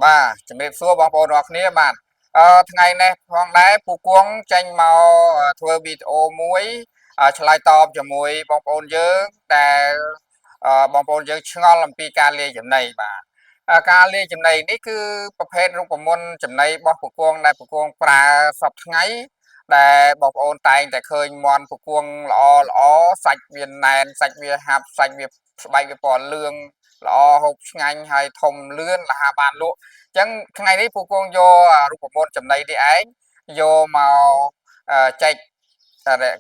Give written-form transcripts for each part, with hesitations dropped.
បាទជំរាបសួរបងប្អូនរាល់គ្នាបាទថ្ងៃនេះផងដែរពូគួងចេញមកធ្វើវីដេអូមួយឆ្លើយតបជាមួយបងប្អូនយើងដែលបងប្អូនយើងឆ្ងល់អំពីការលាយចំណីបាទការលាយចំណីនេះគឺប្រភេទរូបមន្តចំណីរបស់ពូគួងដែលពូគួងប្រើសព្វថ្ងៃដែលបងប្អូនតែងតែឃើញមន់ពូគួងល្អល្អសាច់វាណែនសាច់វាហាប់សាច់វាស្បែកវាពណ៌លឿងល្អហូបឆ្ងាញ់ហើយធំលឿនរហ័សបានលក់ អញ្ចឹងថ្ងៃនេះពូគងយករូបមន្តចំណីនេះឯងយកមកចែក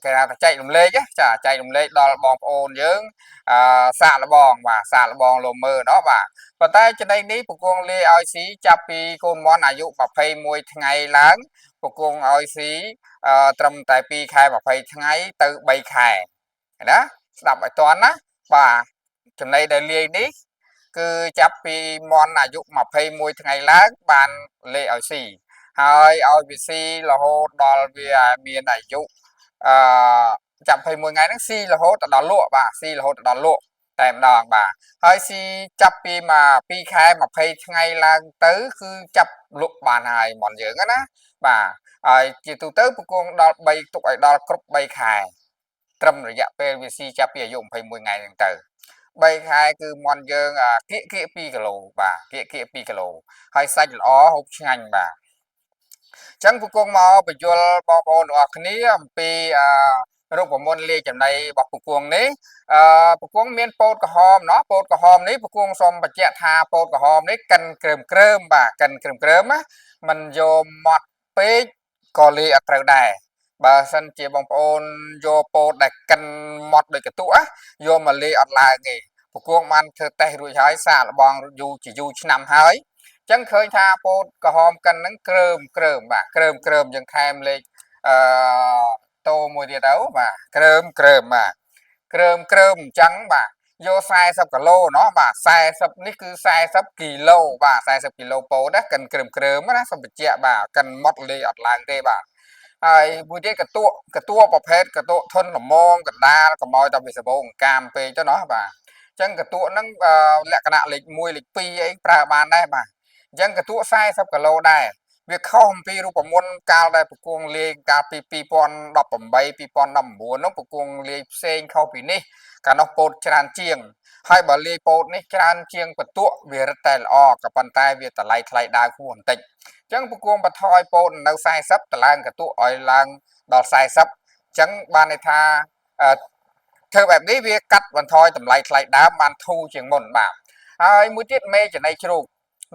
គេហៅថាចែករំលែកចាចែករំលែកដល់បងប្អូនយើងអឺសាកល្បងបាទសាកល្បងលោមើណោះបាទប៉ុន្តែចំណីនេះពូគងលាយឲ្យស៊ីចាប់ពីកូនមន់អាយុ21ថ្ងៃឡើងពូគងឲ្យស៊ីត្រឹមតែ2ខែ20ថ្ងៃទៅ3ខែណាស្ដាប់ឲ្យតន់ណាបាទចំណីដែលលាយនេះ គឺចាប់ពីមន់អាយុ21ថ្ងៃឡើងបានលេខឲ្យស៊ីហើយឲ្យវាស៊ីរហូតដល់វាមានអាយុអឺចាប់21ថ្ងៃហ្នឹងស៊ីរហូតទៅដល់លក់បាទស៊ីរហូតទៅដល់លក់តែម្ដងបាទហើយស៊ីចាប់ពីមក2ខែ20ថ្ងៃឡើងទៅគឺចាប់លក់បានហើយមន់យើងណាបាទហើយជាទូទៅប្រគងដល់3ទុកឲ្យដល់គ្រប់3ខែត្រឹមរយៈពេលវាស៊ីចាប់ពីអាយុ21ថ្ងៃហ្នឹងទៅ 3ខែគឺមន់យើងគៀកគៀក2គីឡូបាទគៀកគៀក2គីឡូហើយសាច់ល្អហូបឆ្ងាញ់បាទអញ្ចឹងពូគងមកបញ្យល់បងប្អូនទាំងអស់គ្នាអំពីរូបមន្តលាយចំណីរបស់ពូគងនេះពូគងមានពោតក្រហមណោះពោតក្រហមនេះពូគងសូមបញ្ជាក់ថាពោតក្រហមនេះកិនក្រើមក្រើមបាទកិនក្រើមក្រើមណាមិនយកម៉ត់ពេកក៏លាយអត់ត្រូវដែរបើសិនជាបងប្អូនយកពោតដែលកិនម៉ត់ដូចកន្ទក់យកមកលាយអត់ឡើងទេ ពគងបានធ្វើតេស្តរួចហើយសាកល្បងយូរជាយូរឆ្នាំហើយអញ្ចឹងឃើញថាពោតក្រហមកិនហ្នឹងក្រើមក្រើមបាទក្រើមក្រើមយើងថែមលេខអឺតោមួយទៀតទៅបាទក្រើមក្រើមបាទក្រើមក្រើមអញ្ចឹងបាទយក40គីឡូណោះបាទ40នេះគឺ40គីឡូបាទ40គីឡូពោតណាកិនក្រើមក្រើមណាសូមបញ្ជាក់បាទកិនម៉ត់លេអត់ឡើងទេបាទហើយមួយទៀតកតក់កតក់ប្រភេទកតក់ធនល្មមកណ្ដាលកុំឲ្យតែវាសបោអង្កាមពេកទៅណោះបាទ ចឹងកតក់ហ្នឹងលក្ខណៈលេខ1លេខ2អីប្រើបានដែរបាទអញ្ចឹងកតក់40គីឡូដែរវាខុសអំពីរូបមន្តកាលដែលប្រគងលាយកាលពី2018 2019នោះប្រគងលាយផ្សេងខុសពីនេះកាលនោះពោតច្រើនជាងហើយបើលាយពោតនេះច្រើនជាងកតក់វារឹតតែល្អក៏ប៉ុន្តែវាតម្លៃថ្លៃដើមខ្ពស់បន្តិចអញ្ចឹងប្រគងបន្ថយពោតនៅ40តឡើងកតក់ឲ្យឡើងដល់40អញ្ចឹងបានន័យថាធ្វើបែបនេះវាកាត់បន្ថយតម្លៃថ្លៃដើមបានធូរជាងមុនបាទហើយមួយទៀតមេចំណីជ្រូក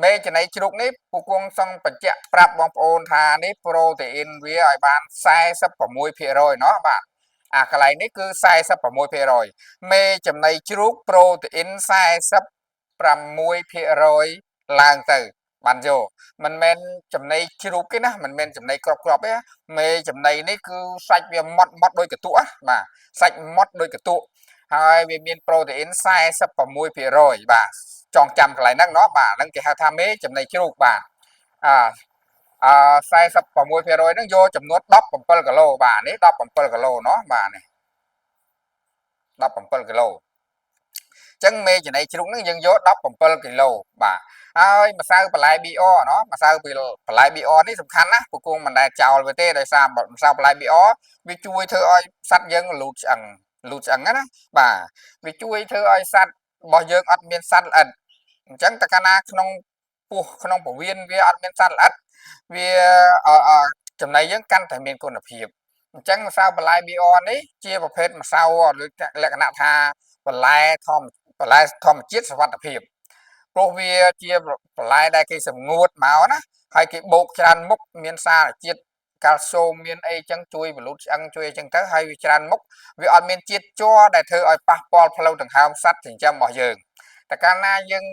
មេចំណីជ្រូកនេះពូគង់សង់បញ្ជាក់ប្រាប់បងប្អូនថានេះប្រូតេអ៊ីនវាឲ្យបាន46%ណោះបាទអាកន្លែងនេះគឺ46%មេចំណីជ្រូកប្រូតេអ៊ីន46%ឡើងទៅបានយកមិនមែនចំណីជ្រូកទេណាមិនមែនចំណីក្របក្របទេមេចំណីនេះគឺសាច់វាម៉ត់ម៉ត់ដូចកន្ទក់បាទសាច់ម៉ត់ដូចកន្ទក់ហើយវាមានប្រូតេអ៊ីន46%បាទចងចាំកន្លែងហ្នឹងណោះបាទហ្នឹងគេហៅថាមេចំណីជ្រូកបាទអាអឺ46%ហ្នឹងយកចំនួន17គីឡូបាទនេះ17គីឡូណោះបាទនេះ17គីឡូចឹងមេចំណីជ្រូកហ្នឹងយើងយក17គីឡូបាទហើយម្សៅបន្លែ BR ណោះម្សៅបន្លែ BR នេះសំខាន់ណាស់ពគងមិនដែលចោលវាទេដោយសារម្សៅបន្លែ BR វាជួយធ្វើឲ្យសត្វយើងលូតឆ្អឹងលូតឆ្អឹងណាបាទវាជួយធ្វើឲ្យសត្វរបស់យើងអត់មានសត្វល្អិតអញ្ចឹងតើកាលណាក្នុងពោះក្នុងពវៀនវាអត់មានសត្វល្អិតវាចំណីយើងកាន់តែមានគុណភាពអញ្ចឹងម្សៅបន្លែ BR នេះជាប្រភេទម្សៅលក្ខណៈថាបន្លែធម្មបន្លែធម្មជាតិសុវត្ថិភាពព្រោះវាជាបន្លែដែលគេសម្ងួតមកណាហើយគេបូកច្រើនមុខមានសារជាតិកាល់ស្យូមមានអីចឹងជួយបលូតឆ្អឹងជួយអីចឹងទៅហើយវាច្រើនមុខវាអត់មានជាតិជ័រដែលធ្វើឲ្យប៉ះពាល់ផ្លូវដង្ហើមសត្វចិញ្ចឹមរបស់យើងតែកាលណាយើង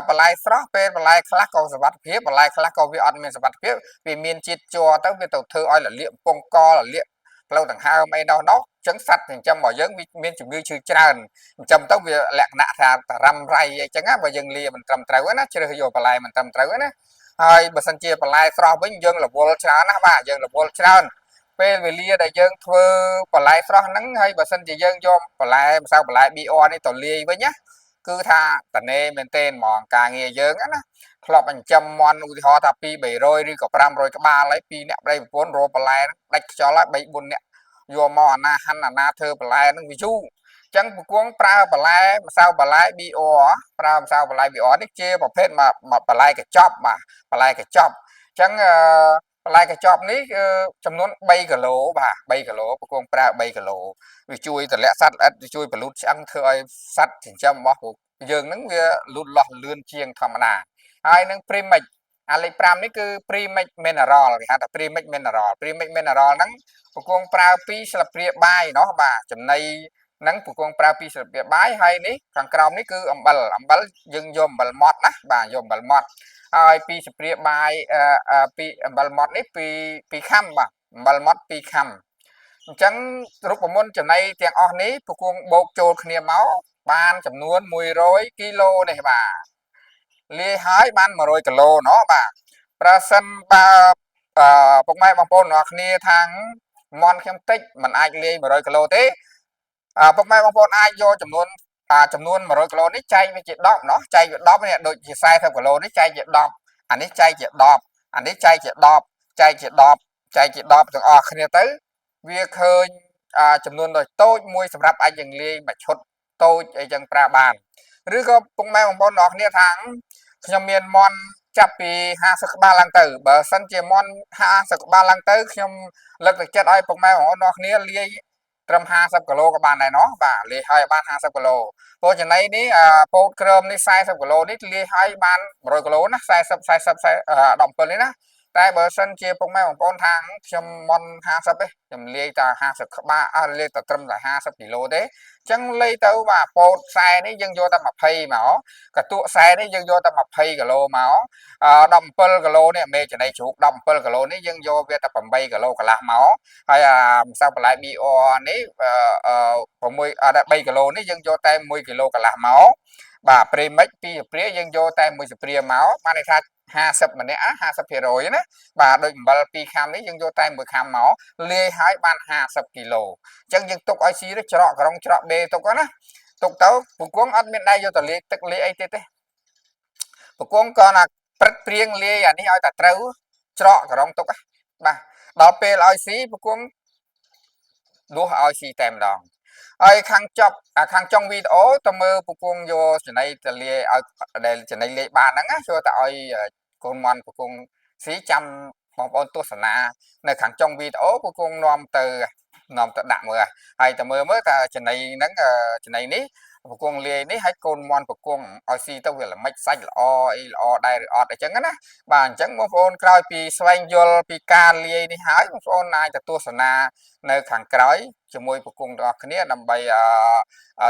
បន្លែស្រស់ពេលបន្លែខ្លះក៏សុវត្ថិភាពបន្លែខ្លះក៏វាអត់មានសុវត្ថិភាពវាមានជាតិជ័រទៅវាទៅធ្វើឲ្យរលាកពងករលាកផ្លូវដង្ហើមអីនោះនោះចឹងសត្វចិញ្ចឹមរបស់យើងវាមានជំងឺឈឺច្រើនអញ្ចឹងទៅវាលក្ខណៈថារ៉ាំរ៉ៃអីចឹងណាបើយើងលាមិនត្រឹមត្រូវណាជ្រើសយកបន្លែមិនត្រឹមត្រូវណាហើយបើសិនជាបន្លែស្រស់វិញយើងរវល់ច្រើនណាស់បាទយើងរវល់ច្រើនពេលវេលាដែលយើងធ្វើបន្លែស្រស់ហ្នឹងហើយបើសិនជាយើងយកបន្លែម្សៅបន្លែ BR នេះទៅលាយវិញណាគឺថាតនេមែនទែនហ្មងការងារយើងណា ធ្លាប់ចិញ្ចឹមមាន់ឧទាហរណ៍ថា2 300ឬក៏500ក្បាលហើយពីរអ្នកប្តីប្រពន្ធរកបន្លែដាច់ខ្យល់ហើយ3 4អ្នកយកមកអាណាហាន់អាណាធ្វើបន្លែហ្នឹងវាយូរអញ្ចឹងពគងប្រើបន្លែម្សៅបន្លែ BR ប្រើម្សៅបន្លែ BR នេះជាប្រភេទមកបន្លែកញ្ចប់បាទបន្លែកញ្ចប់អញ្ចឹងអឺបន្លែកញ្ចប់នេះគឺចំនួន3គីឡូបាទ3គីឡូពគងប្រើ3គីឡូវាជួយតម្លាក់សត្វល្អិតវាជួយបលូតឆ្អឹងធ្វើឲ្យសត្វចិញ្ចឹមរបស់ពួកយើងហ្នឹងវាលូតលាស់លឿនជាងធម្មតាហើយនឹង Premix អាលេខ5នេះគឺ Premix Mineral គេហៅថា Premix Mineral Premix Mineral ហ្នឹងពគងប្រើ2ស្លាបព្រាបាយណោះបាទចំណីហ្នឹងពគងប្រើ2ស្លាបព្រាបាយហើយនេះខាងក្រោមនេះគឺអំបិលអំបិលយើងយកអំបិលម៉ត់ណាបាទយកអំបិលម៉ត់ហើយពីស្លាបព្រាបាយអឺពីអំបិលម៉ត់នេះពី2ខាំបាទអំបិលម៉ត់2ខាំអញ្ចឹងរូបមន្តចំណីទាំងអស់នេះពគងបូកចូលគ្នាមកបានចំនួន100គីឡូនេះបាទលាយហើយបាន100គីឡូណោះបាទប្រសិនបើអឺពុកម៉ែបងប្អូនទាំងអស់គ្នាខាងមន់ខ្ញុំតិចมันអាចលាយ100គីឡូទេអឺពុកម៉ែបងប្អូនអាចយកចំនួនអាចំនួន100គីឡូនេះចែកវាជា10ណោះចែកវា10នេះដូចជា40គីឡូនេះចែកជា10អានេះចែកជា10អានេះចែកជា10ចែកជា10ចែកជា10ទាំងអស់គ្នាទៅវាឃើញអាចំនួនដ៏តូចមួយសម្រាប់អាចយើងលាយមួយឈុតតូចអីចឹងប្រើបានឬក៏ពុកម៉ែបងប្អូនទាំងអស់គ្នាថាខ្ញុំមានមន់ចាប់ពី50ក្បាលឡើងទៅបើសិនជាមន់50ក្បាលឡើងទៅខ្ញុំលើកទឹកចិត្តឲ្យពុកម៉ែបងប្អូនទាំងអស់គ្នាលាយត្រឹម50គីឡូក៏បានដែរណោះបាទលាយឲ្យបាន50គីឡូពោចំណីនេះពោតក្រមនេះ40គីឡូនេះលាយឲ្យបាន100គីឡូណា40 40 17នេះណាតែបើសិនជាពុកម៉ែបងប្អូនថាខ្ញុំមន់50ទេខ្ញុំលាយតែ50ក្បាលអើលាយតែត្រឹមតែ50គីឡូទេអញ្ចឹងលាយទៅបាទពោតខ្សែនេះយើងយកតែ20មកកតក់ខ្សែនេះយើងយកតែ20គីឡូមក17គីឡូនេះមេចំណីជ្រូក17គីឡូនេះយើងយកវាតែ8គីឡូកន្លះមកហើយអាម្សៅបន្លែ BR នេះអឺ6អត់3គីឡូនេះយើងយកតែ1គីឡូកន្លះមកបាទ Premix 2ស្ព្រាយើងយកតែ1ស្ព្រាមកបានន័យថា50ម្នាក់50%ណាបាទដូចអំបិល2ខាំនេះយើងយកតែ1ខាំមកលាយហើយបាន50គីឡូអញ្ចឹងយើងទុកឲ្យស៊ីទៅច្រកក្រុងច្រកបេទុកណាទុកទៅពគងអត់មានដៃយកទៅលាយទឹកលាយអីទៀតទេពគងក៏ណាព្រឹកព្រៀងលាយអានេះឲ្យតែត្រូវច្រកក្រុងទុកបាទដល់ពេលឲ្យស៊ីពគងដួសឲ្យស៊ីតែម្ដងហើយខាងចប់ខាងចុងវីដេអូទៅមើលពគងយកចំណីទៅលាយឲ្យដែលចំណីលាយបានហ្នឹងណាចូលទៅឲ្យកូនមន់ពគងស៊ីចាំបងប្អូនទស្សនានៅខាងចុងវីដេអូពគងនាំទៅដាក់មើលហើយទៅមើលមើលតើចំណីហ្នឹងចំណីនេះពគងលាយនេះឲ្យកូនមន់ពគងឲ្យស៊ីទៅវាល្មិចសាច់ល្អអីល្អដែរឬអត់អញ្ចឹងណាបាទអញ្ចឹងបងប្អូនក្រោយពីស្វែងយល់ពីការលាយនេះហើយបងប្អូនអាចទៅទស្សនានៅខាងក្រោយជាមួយប្រគងទាំងអស់គ្នាដើម្បី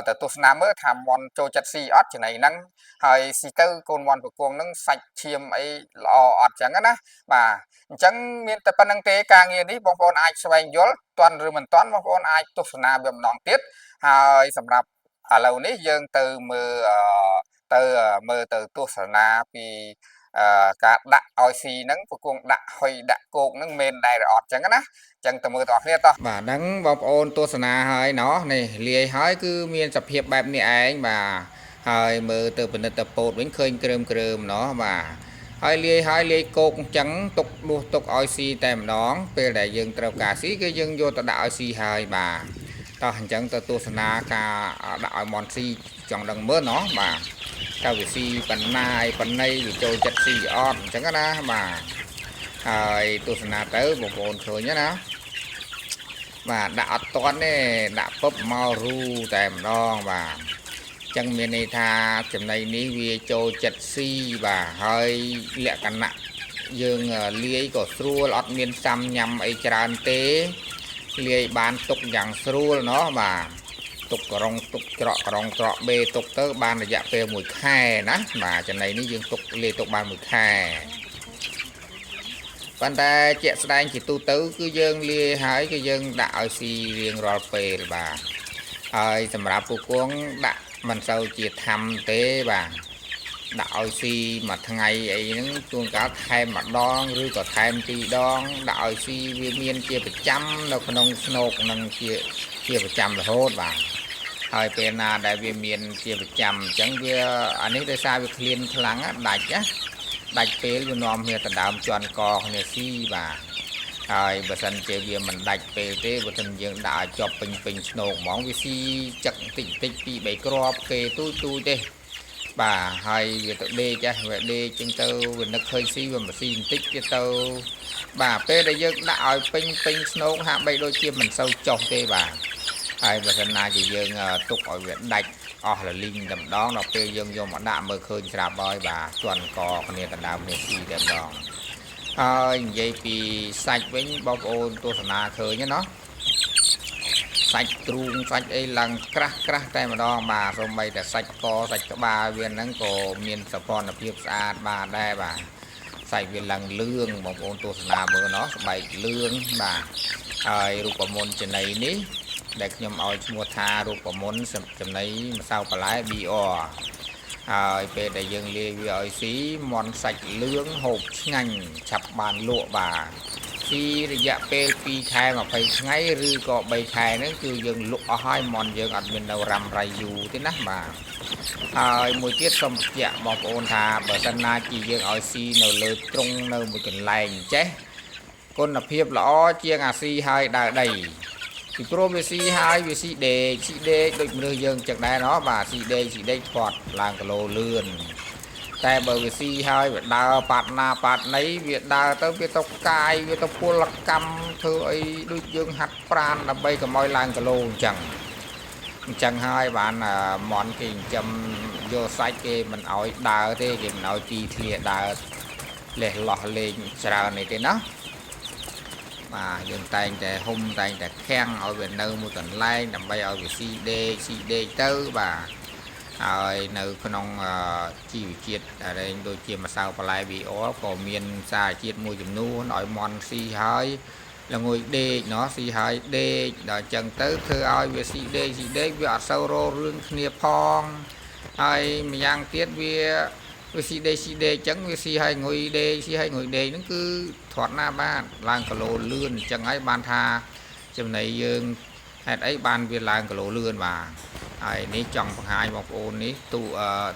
ទៅទស្សនាមើលថាមន់ចូលចិត្តស៊ីអត់ចំណីហ្នឹងហើយស៊ីទៅកូនមន់ប្រគងហ្នឹងសាច់ឈាមអីល្អអត់ចឹងណាបាទអញ្ចឹងមានតែប៉ុណ្្នឹងទេការងារនេះបងប្អូនអាចស្វែងយល់ទាន់ឬមិនទាន់បងប្អូនអាចទស្សនាវាម្ដងទៀតហើយសម្រាប់ឥឡូវនេះយើងទៅមើលទៅមើលទៅទស្សនាពីការដាក់ឲ្យស៊ីហ្នឹងប្រគងដាក់ហុយដាក់គោកហ្នឹងមែនដែរឬអត់ចឹងណាចឹងទៅមើលទាំងអស់គ្នាតោះបាទហ្នឹងបងប្អូនទស្សនាហើយណោះនេះលាយហើយគឺមានសភាពបែបនេះឯងបាទហើយមើលទៅពិនិត្យទៅពោតវិញឃើញក្រើមក្រើមណោះបាទហើយលាយហើយលាយគោកអញ្ចឹងទុកដួសទុកឲ្យស៊ីតែម្ដងពេលដែលយើងត្រូវការស៊ីគឺយើងយកទៅដាក់ឲ្យស៊ីហើយបាទតោះអញ្ចឹងទៅទស្សនាការដាក់ឲ្យមន់ស៊ីចង់ដឹងមើលណោះបាទតើវាស៊ីបណ្ណាយបណ្ណីវាចូលចិត្តស៊ីអត់អញ្ចឹងណាបាទហើយទស្សនាទៅបងប្អូនឃើញណាបាទដាក់អត់តន់ទេដាក់ពឹបមករូតែម្ដងបាទចឹងមានន័យថាចំណីនេះវាចូលចិត្តស៊ីបាទហើយលក្ខណៈយើងលាយក៏ស្រួលអត់មានសាំញ៉ាំអីច្រើនទេលាយបានទុកយ៉ាងស្រួលណោះបាទទុកក្រុងទុកច្រកក្រុងច្រកបេទុកទៅបានរយៈពេល1ខែណាបាទចំណីនេះយើងទុកលាយទុកបាន1ខែប៉ុន្តែជាក់ស្ដែងជាទូទៅគឺយើងលាយហើយគឺយើងដាក់ឲ្យស៊ីរៀងរាល់ពេលបាទហើយសម្រាប់ពូគងដាក់មិនសូវជាធំទេបាទដាក់ឲ្យស៊ីមួយថ្ងៃអីហ្នឹងជួនកាលថែមម្ដងឬក៏ថែមពីរដងដាក់ឲ្យស៊ីវាមានជាប្រចាំនៅក្នុងស្នូកនឹងជាប្រចាំរហូតបាទហើយពេលណាដែលវាមានជាប្រចាំអញ្ចឹងវាអានេះដោយសារវាឃ្លានខ្លាំងដាច់ណា ដាច់ពេលវានាំគ្នាដណ្ដើមជន់កគ្នាស៊ីបាទហើយបើសិនជាវាមិនដាច់ពេលទេបើសិនយើងដាក់ឲ្យជាប់ពេញពេញស្នោកហ្មងវាស៊ីចឹកបន្តិចបន្តិចពីរបីគ្រាប់គេទូចទូចទេបាទហើយវាទៅដេកហ៎វាដេកចឹងទៅវានឹកឃើញស៊ីវាមកស៊ីបន្តិចទៀតទៅបាទពេលដែលយើងដាក់ឲ្យពេញពេញស្នោកហាក់បីដូចជាមិនសូវចុះទេបាទហើយបើសិនណាជាយើងទុកឲ្យវាដាច់អស់លលីងតែម្ដងដល់ពេលយើងយកមកដាក់មើលឃើញស្រាប់ហើយបាទជន់កគ្នាដណ្ដើមគ្នាស៊ីតែម្ដងហើយនិយាយពីសាច់វិញបងប្អូនទស្សនាឃើញណាសាច់ទ្រូងសាច់អីឡើងក្រាស់ក្រាស់តែម្ដងបាទសូម្បីតែសាច់កសាច់ក្បាលវាហ្នឹងក៏មានសោភ័ណភាពស្អាតបាទដែរបាទសាច់វាឡើងលឿងបងប្អូនទស្សនាមើលណោះស្បែកលឿងបាទហើយរូបមន្តចំណីនេះដែលខ្ញុំឲ្យឈ្មោះថារូបមន្តចំណីម្សៅបន្លែ BR ហើយពេលដែលយើងលាយវាឲ្យស៊ីមន់សាច់លឿងហូបឆ្ងាញ់ឆាប់បានលក់បាទស៊ីរយៈពេល2ខែ20ថ្ងៃឬក៏3ខែហ្នឹងគឺយើងលក់អស់ហើយមន់យើងអត់មាននៅរ៉ាំរ៉ៃយូរទេណាបាទហើយមួយទៀតសូមបញ្ជាក់បងប្អូនថាបើសិនណាជាយើងឲ្យស៊ីនៅលើទ្រុងនៅមួយកន្លែងចេះគុណភាពល្អជាងអាស៊ីហើយដើរដីពីព្រោះវាស៊ីហើយវាស៊ីដេកស៊ីដេកដូចមនុស្សយើងចឹងដែរណោះបាទស៊ីដេកស៊ីដេកធាត់ឡើងគីឡូលឿនតែបើវាស៊ីហើយវាដើរប៉ាត់ណាប៉ាត់ណីវាដើរទៅវាទៅកាយវាទៅពលកម្មធ្វើអីដូចយើងហាត់ប្រានដើម្បីកុំឲ្យឡើងគីឡូអញ្ចឹងអញ្ចឹងហើយបានមន់គេចិញ្ចឹមយកសាច់គេមិនឲ្យដើរទេគេមិនឲ្យទីធ្លាដើរលេះលោះលេងច្រើននេះទេណាបាទយើងតែងតែហុំតែងតែខាំងឲ្យវានៅមួយកន្លែងដើម្បីឲ្យវាស៊ីដេកស៊ីដេកទៅបាទហើយនៅក្នុងជីវជាតិដែលដូចជាម្សៅបន្លែ BR ក៏មានសារជាតិមួយចំនួនឲ្យមន់ស៊ីហើយល្ងួយដេកណោះស៊ីហើយដេកដល់អញ្ចឹងទៅធ្វើឲ្យវាស៊ីដេកស៊ីដេកវាអត់សូវរករឿងគ្នាផងហើយម្យ៉ាងទៀតវាវាស៊ីដេកស៊ីដេកអញ្ចឹងវាស៊ីហើយងុយដេកស៊ីហើយងុយដេកហ្នឹងគឺធាត់ណាបាទឡើងគីឡូលឿនអញ្ចឹងហើយបានថាចំណីយើងហេតុអីបានវាឡើងគីឡូលឿនបាទហើយនេះចង់បង្ហាញបងប្អូននេះទូ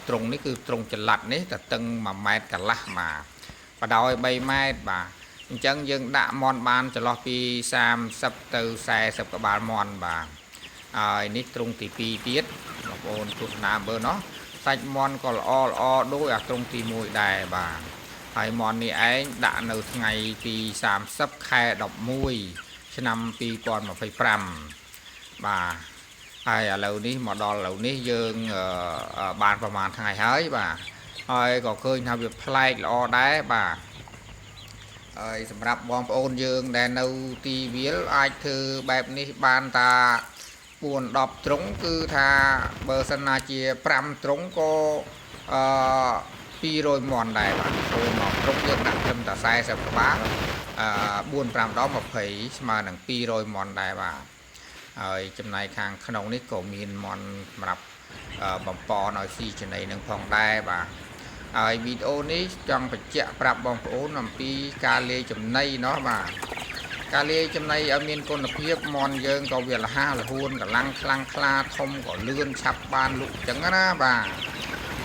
ត្រង់នេះគឺត្រង់ចល័តនេះតតឹង1ម៉ែត្រកន្លះបាទបដោយ3ម៉ែត្របាទអញ្ចឹងយើងដាក់មន់បានចន្លោះពី30ទៅ40ក្បាលមន់បាទហើយនេះត្រង់ទី2ទៀតបងប្អូនទស្សនាមើលណោះសាច់មន់ក៏ល្អល្អដូចអាត្រង់ទី1ដែរបាទហើយមន់នេះឯងដាក់នៅថ្ងៃទី30ខែ11ឆ្នាំ2025បាទហើយឥឡូវនេះមកដល់ឥឡូវនេះយើងបានប្រហែលថ្ងៃហើយបាទហើយក៏ឃើញថាវាប្លែកល្អដែរបាទហើយសម្រាប់បងប្អូនយើងដែលនៅទីវាលអាចធ្វើបែបនេះបានតា4 10ត្រង់គឺថាបើសិនណាជា5ត្រង់ក៏អឺ200មន់ដែរបាទចូលមកត្រង់យើងដាក់ត្រឹមតែ40ក្បាលអឺ4 5ដល់20ស្មើនឹង200មន់ដែរបាទហើយចំណែកខាងក្នុងនេះក៏មានមន់សម្រាប់បំពន់ឲ្យស៊ីចំណីនឹងផងដែរបាទហើយវីដេអូនេះចង់បញ្ជាក់ប្រាប់បងប្អូនអំពីការលាយចំណីណោះបាទការលាយចំណីឲ្យមានគុណភាពមន់យើងក៏វាលះលហួនកម្លាំងខ្លាំងក្លាធំក៏លឿនឆាប់បានលក់ចឹងណាបាទ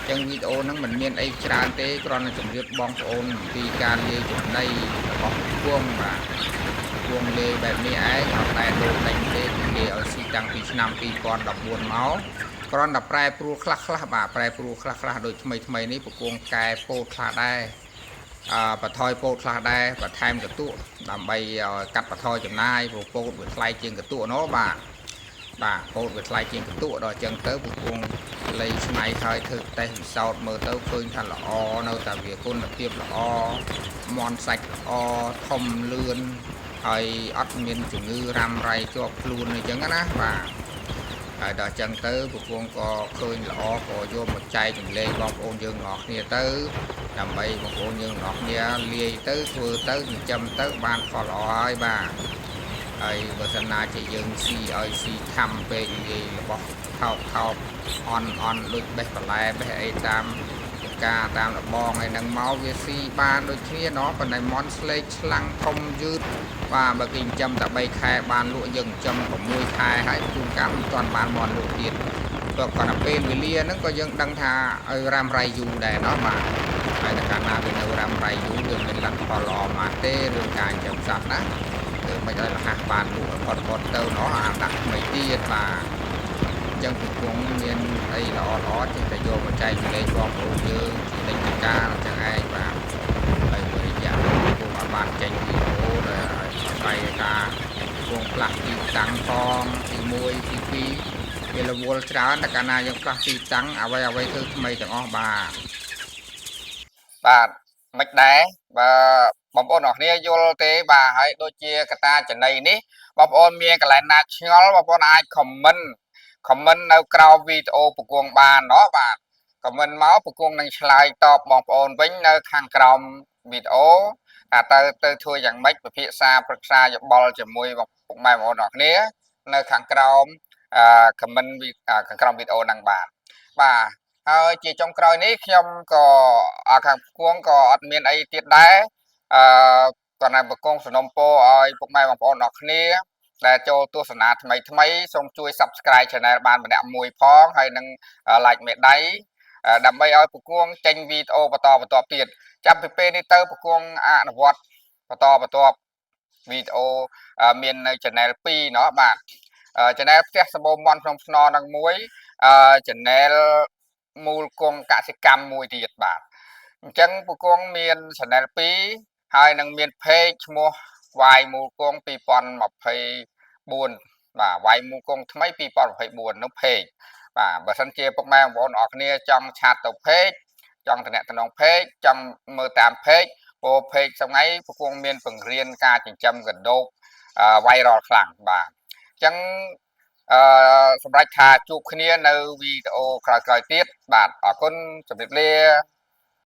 ចឹងវីដេអូហ្នឹងមិនមានអីច្រើនទេគ្រាន់តែជម្រាបបងប្អូនអំពីការលាយចំណីរបស់គួងបាទគួងលាយបែបនេះឯងអត់តែដូរដេញទេគឺលាយឲ្យស៊ីតាំងពីឆ្នាំ2014មកគ្រាន់តែប្រែប្រួលខ្លះខ្លះបាទប្រែប្រួលខ្លះខ្លះដូចថ្មីថ្មីនេះប្រគងកែពោតខ្លះដែរអឺបន្ថយពោតខ្លះដែរបន្ថែមកន្ទក់ដើម្បីឲ្យកាត់បន្ថយចំណាយព្រោះពោតវាថ្លៃជាងកន្ទក់ណោះបាទបាទពោតវាថ្លៃជាងកន្ទក់ដល់អញ្ចឹងទៅប្រគងលៃឆ្នៃហើយធ្វើតេស្តពិសោធន៍មើលទៅឃើញថាល្អនៅតែវាគុណភាពល្អមន់សាច់ល្អធំលឿនហើយអត់មានជំងឺរ៉ាំរ៉ៃជាប់ខ្លួនអីចឹងណាបាទហើយដល់ចឹងទៅប្រពន្ធក៏ឃើញល្អក៏យកមកចែកចម្លែកបងប្អូនយើងទាំងអស់គ្នាទៅដើម្បីបងប្អូនយើងទាំងអស់គ្នាលាយទៅធ្វើទៅចិញ្ចឹមទៅបានផលល្អហើយបាទហើយបើសិនណាជាយើងស៊ីឲ្យស៊ីខំពេកលាយរបស់ថោកថោកអន់អន់ដូចបេះបន្លែបេះអីតាមការតាមរបងឯនឹងមកវាស៊ីបានដូចគ្នាណោះប៉ុន្តែមន់ស្លេកឆ្លាំងធំយឺតបាទបើគេចិញ្ចឹមតែ3ខែបានលក់យើងចិញ្ចឹម6ខែហើយជួនកាលមិនទាន់បានមន់លក់ទៀតក៏គាត់តែពេលវេលាហ្នឹងក៏យើងដឹងថាឲ្យរ៉ាំរ៉ៃយូរដែរណោះបាទ ហើយតែកាលណាវានៅរ៉ាំរ៉ៃយូរវាមានលទ្ធផលល្អមកទេរឿងការចិញ្ចឹមសត្វណាធ្វើមិនឲ្យលះបានលក់ផុតផុតទៅណោះអាដាក់ថ្មីទៀតបាទអញ្ចឹងពគងមានអីល្អល្អចេះតែយកមកចែករំលែកបងប្អូនយើងជានិច្ចកាលអញ្ចឹងឯងបាទហើយមួយរយៈពគងអត់បានចេញវីដេអូដែលស្អីការពងផ្លាស់ទីតាំងផងទី1ទី2វារវល់ច្រើនតែកាលណាយើងផ្លាស់ទីតាំងអ្វីអ្វីធ្វើថ្មីទាំងអស់បាទបាទមិនដែរបើបងប្អូនអរគ្នាយល់ទេបាទហើយដូចជាកតាចំណៃនេះបងប្អូនមានកន្លែងណាឆ្ងល់បងប្អូនអាច comment នៅក្រោមវីដេអូប្រគងបានណោះបាទ comment មកប្រគងនឹងឆ្លើយតបបងប្អូនវិញនៅខាងក្រោមវីដេអូថាទៅទៅធ្វើយ៉ាងម៉េចពិភាក្សាប្រឹក្សាយោបល់ជាមួយពុកម៉ែបងប្អូនអរគ្នានៅខាងក្រោមអឺ comment វីខាងក្រោមវីដេអូហ្នឹងបាទបាទហើយជាចុងក្រោយនេះខ្ញុំក៏ខាងគួងក៏អត់មានអីទៀតដែរអឺគាត់ណាប្រគងសំណុំពរឲ្យពុកម៉ែបងប្អូនអរគ្នាដែលចូលទស្សនាថ្មីថ្មីសូមជួយ Subscribe Channel បានម្នាក់មួយផងហើយនឹង like មេដៃដើម្បីឲ្យប្រគួងចេញវីដេអូបន្តបន្តទៀតចាប់ពីពេលនេះទៅប្រគួងអនុវត្តបន្តបន្តវីដេអូមាននៅ Channel 2ណោះបាទ Channel ផ្ទះសម្បូរមន់ក្នុងស្ននឹងមួយ Channel មូលគងកសិកម្មមួយទៀតបាទអញ្ចឹងប្រគងមាន Channel 2ហើយនឹងមាន page ឈ្មោះវាយមូលគង2024បាទវាយមូលគងថ្មី2024នោះ page បាទបើសិនជាពុកម៉ែបងប្អូនអរគ្នាចង់ chat ទៅ page ចង់តំណតំណង page ចង់មើលតាម page ព្រោះ page ថ្ងៃប្រគងមានបង្រៀនការចិញ្ចឹមកណ្ដូប viral ខ្លាំងបាទអញ្ចឹងអឺសម្រាប់ថាជួបគ្នានៅវីដេអូក្រោយៗទៀតបាទអរគុណជម្រាបលា។